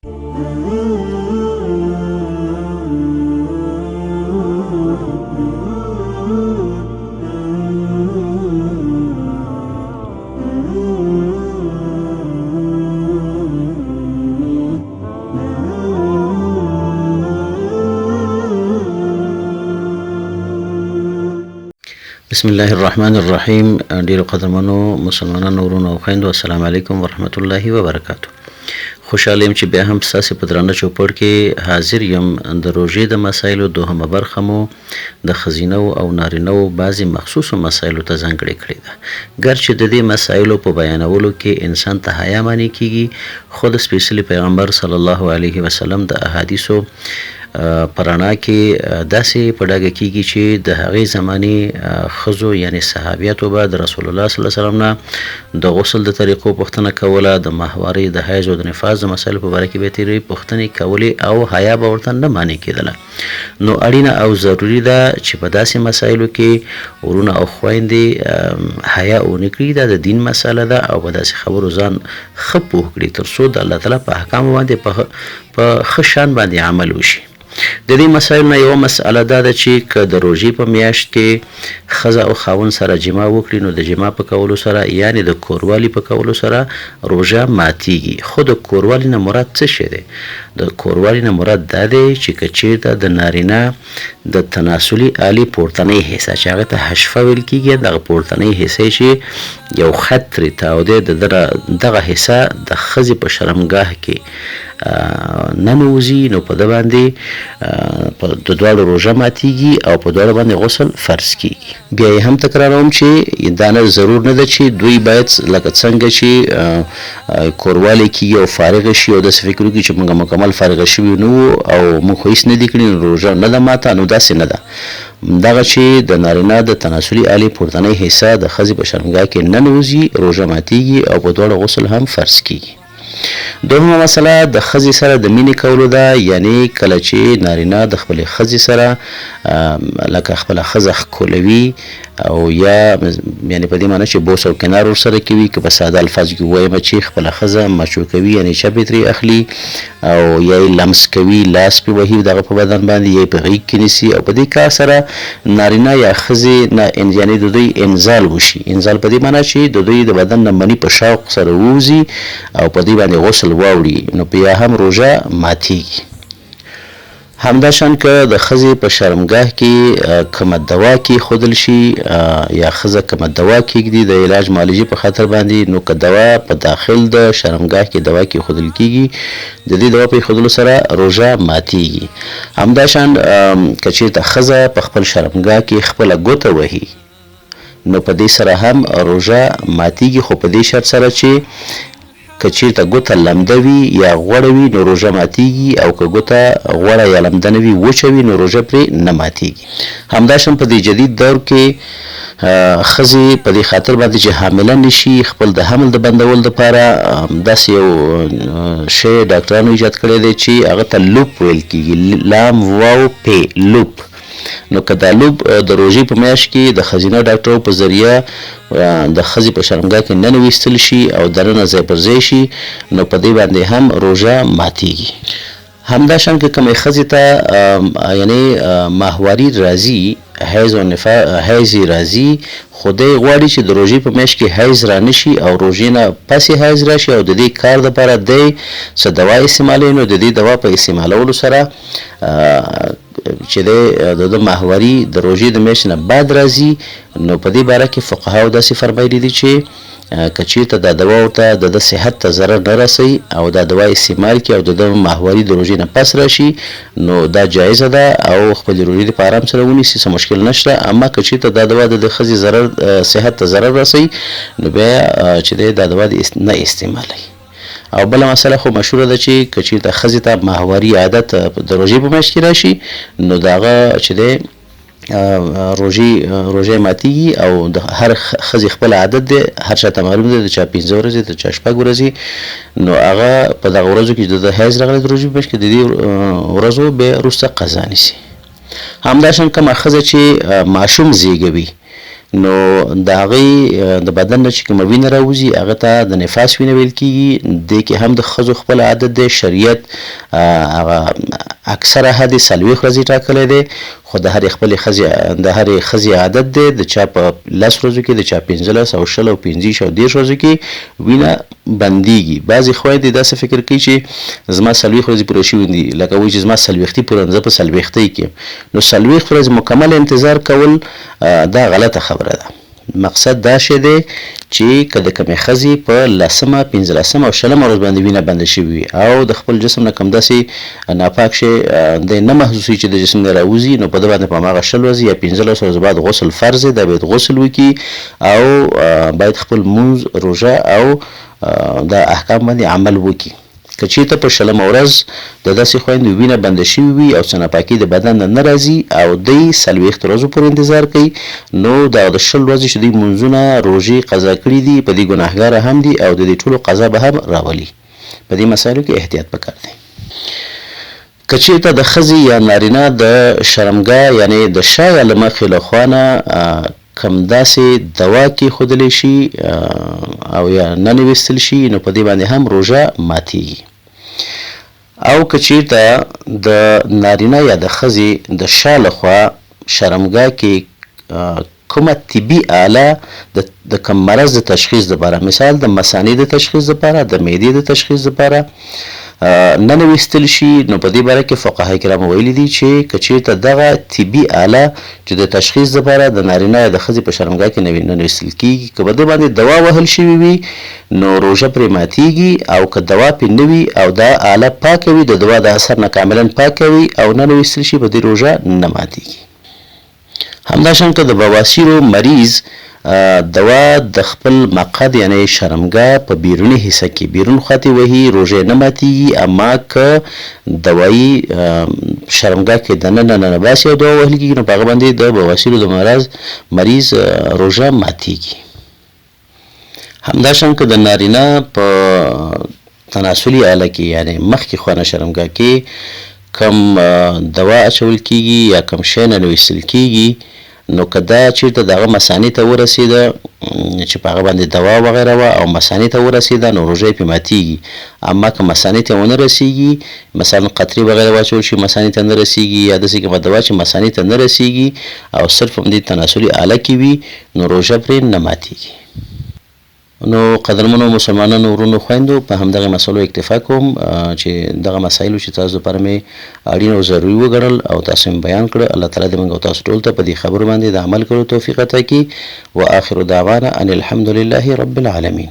بسم الله الرحمن الرحیم. ډیرو قدرمنو مسلمانانو ورونو او خویندو، السلام علیکم ورحمت الله وبرکاتو. خوشحاله یم چې بیا هم ستاسې په درانه چوپړ کې حاضر یم. د روژې د مسایلو دوهمه برخه مو د ښځینه او نارینه وو بعضې مخصوصو مسایلو ته ځانګړې کړې ده. ګرچې د دې مسایلو په بیانولو کې انسان ته حیا معنی کیږي، خو د سپېڅلي پیغمبر صلی الله علیه وسلم د احادیثو په رڼا کې داسې په ډاګه کیږي چې د هغې زمانې ښځو یعنې صحابیاتو به د رسول الله صلی الله علیه وسلم نه د غسل د طریقو پوښتنه کوله، د ماهوارۍ، د حیض او د نفاس د مسایلو په باره کې به یې ترې پوښتنې کولې او حیا به ورته نه مانع کېدله. نو اړینه او ضروري ده چې په داسې مسایلو کې ورونه او خویندې حیا ونه کړي. دا د دین مسله ده او په داسې خبرو ځان ښه پوه کړي تر څو د الله تعالی په احکامو باندې په ښه شان باندې عمل وشي. د دې مسایلو نه یوه مسئله دا ده چې که د روژې په میاشت کې ښځه او خاوند سره جماع وکړي، نو د جماع په کولو سره یعنې د کوروالي په کولو سره روژه ماتیږي. خو د کوروالي نه مراد څه شی دی؟ د کوروالي نه مراد دا دی چې که چیرته د نارینه د تناسلي آلې پورتنۍ حصه چې هغه ته حشفه ویل کیږي، دغه پورتنۍ حصه چې یو خط ترې تاو دی، د دغه حصه د ښځې په شرمګاه کې ننوځي، نو په ده باندې د دواړو روژه ماتیږي او په دواړو باندې غسل فرض کیږي. بیا یې هم تکراروم چې دا نه ضرور نه ده چې دوی باید لکه څنګه چې کوروالی کیږي او فارغ شي او داسې فکر وکړي چې موږ مکمل فارغ شوي نه وو او موږ خو هیڅ نه دي کړي نو روژه نه ده ماته، نو داسې نه ده. دغه چې د نارینه د تناسلي آلې پورتنۍ حصه د ښځې په شرمګاه کې ننوځي، روژه ماتیږي او په دواړو غسل هم فرض کیږي. دوهمه مسله د ښځې سره د مینې کولو ده، یعنې کله چې نارینه د خپلې ښځې سره لکه خپله ښځه ښکلوي او یا یعنې په دې معنی چې بوس او کنار ورسره کوي، که په ساده الفاظو کې ووایم چې خپله ښځه مچوکوي یعنې چپې ترې اخلي او یا یې لمس کوي، لاس پې وهي دغه په بدن باندې، یا یې په غېږ کې نیسي او په دې کار سره نارینه یا ښځې نه یعنې د دوی انزال وشي. انزال په دې معنی چې د دوی د بدن نه مني په شوق سره ووځي او په دې باندې غسل واوړي، نو بیا هم روژه ماتیږي. همداشان که د ښځې په شرمګاه کې کومه دوا کېښودل شي یا ښځه کومه دوا کېږدي د علاج معالجې په خاطر باندې، نو که دوا په داخل د شرمګاه کې دوا کېښودل کېږي، د دې دوا په ایښودلو سره روژه ماتیږي. همداشان که چېرته ښځه په خپل شرمګاه کې خپله ګوته وهي، نو په دې سره هم روژه ماتیږي، خو په دې شرط سره چې که چیرته ګوته لمده وي یا غوړه وي نو روژه ماتیږي، او که ګوته غوړه یا لمده نه وي وچه وي نو روژه پرې نه ماتیږي. همداشان په دې جدید دور کې ښځې په دې خاطر باندې چې حامله نشي خپل د حمل د بندولو دپاره داسې یو شی ډاکټرانو ایجاد کړی دی چې هغه ته لوپ ویل کیږي، لام واو پې، لوپ. نو که دا لوب د روژې په میاشت کې د ښځینه ډاکټرو په ذریعه د ښځې په شرمګاه کې ننویستل شي او دننه ځای پر ځای شي، نو په دې باندې هم روژه ماتیږي. همداشان که کومې ښځې ته یعنې ماهواري راځي، حیض او حیض یې راځي، خو دی غواړي چې د روژې په میاشت کې حیض رانشي او روژې نه پس یې حیض راشي او د دې کار دپاره دی څه دوا استعمالوي، نو د دې دوا په استعمالولو سره چې دی د ده ماهواري د روژې د میاشتې نه بعد راځي، نو په دې باره کې فقهاو داسې فرمایلي دي چې که چیرته دا دوا ورته د ده صحت ته ضرر نه رسوي او دا دوا استعمال کړي او د ده ماهواري د روژې نه پس راشي، نو دا جایزه ده او خپلې روژې دې په آرام سره ونیسي، څه مشکل نشته. اما که چیرته دا دوا د ده ښځې صحت ته ضرر رسوي، نو بیا چې دی دا دوا دې نه استعمالوي. او بله مسله خو مشهوره ده چې که چیرته ښځې ته ماهواري عادت د روژې په میاشت کې راشي، نو د هغه چې دی روژه ماتیږي او د هر ښځې خپل عادت دی، هر چا ته معلوم دی، د چا 5 ورځې، د چا 6 ورځې، نو هغه په دغه ورځو کې د ده حیض راغلی د روژې په میاشت کې، د دې ورځو بیا وروسته قضا نیسي. همداشان کومه ښځه چې ماشوم زیږوي، نو د هغې د بدن نه چې کومه وینه راوځي هغه ته د نفاس وینه ویل کیږي. دې کې هم د ښځو خپل عادت دی، شریعت هغه اکثره حد یې 40 ورځې ټاکلی دی، خو د هرې خپلې ښځې د هرې ښځې عادت دی، د چا په 10 ورځو کې، د چا 15 او 20 او 25 او 30 ورځو کې وینه بندیږي. بعضې خویندې داسې فکر کوي چې زما 40 ورځې پوره شوي دي، لکه وایي چې زما څلوېښتي پوره ده، زه په څلوېښتۍ کې یم، نو 40 ورځې مکمل انتظار کول دا غلطه خبره ده. مقصد دا شی دی چې که د کومې ښځې په لسمه، پنځلسمه او شلمه ورځ باندې وینه بنده شوې وي او د خپل جسم نه کوم داسې ناپاک شی دی نه محسوسوي چې د جسم نه راوځي، نو په ده باندې په هماغه 20 ورځې یا 15 ورځې بعد غسل فرض دی، دا باید غسل وکړي او باید خپل لمونځ، روژه او دا احکام باندې عمل وکړي. که چیرته په شلمه ورځ د داسې خویندو وینه بنده شوې وي او څه ناپاکي د بدن نه نه راځي او دوی 40 ورځو پورې انتظار کوي، نو دا د 20 ورځې چې دوی لمونځونه، روژې قضا کړي دي، په دې ګناهګاره هم دي او د دې ټولو قضا به هم راولي. په دې مسایلو کې احتیاط پکار دی. که چیرته د ښځې یا نارینه د شرمګاه یعنې د شا یا له مخې له خوا نه کوم داسې دوا کېښودلی شي او یا ننویستل شي، نو په دې باندې هم روژه ماتیږي. او که چیرته د نارینه یا د ښځې د شا له خوا شرمګاه کې کومه طبي آله د کوم مرض د تشخیص لپاره، مثال د مثانې د تشخیص لپاره، د معدې د تشخیص لپاره ننویستل شي، نو په دې باره کې فقهای کرامو ویلي دي چې که چیرته دغه طبي آله چې د تشخیص لپاره د نارینه یا د ښځې په شرمګاه کې ننویستل کیږي، که په دې باندې دوا وهل شوې وي نو روژه پرې ماتیږي، او که دوا پرې نه وي او دا آله پاکه وي، د دوا د اثر نه کاملا پاکه وي او ننویستل شي، په دې روژه نه ماتیږي. همداشان که د بواسیرو مریض دوا د خپل مقعد یعنی شرمګاه په بیروني حصه کې بیرون خواته وهي، روژه یې نه ماتیږي، اما که دوایي شرمګاه کې دننه ننباسي او دوا وهل کیږي، نو په هغه باندې د بواسیرو د مرض مریض روژه ماتیږي. همداشان که د نارینه په تناسلي آله کې یعنی مخکې خوا نه شرمګاه کې کوم دوا اچول کیږي یا کوم شی ننویستل کیږي، نو که دا چیرته د هغه مثانې ته ورسېده چې په هغه باندې دوا وغیره وه او مثانې ته ورسېده، نو روژه یې پرې ماتیږي. اما که مثانې ته ونه رسیږي، مثلا قطرې وغیره واچول شي مثانې ته نه رسیږي، یا داسې کومه دوا چې مثانې ته نه رسیږي او صرف همدې تناسلي آله کې وي، نو روژه پرې نه ماتیږي. نو قدرمنو مسلمانانو ورونو خویندو، په همدغه مسلو اکتفا کوم چې دغه مسایلو چې تاسو لپاره مې اړین او ضروري وګڼل او تاسو مې بیان کړ. الله تعالی دې موږ او تاسو ټول ته په دې خبرو باندې د عمل کولو توفیق عطا کړي. وآخر دعوانا ان الحمد لله رب العالمین.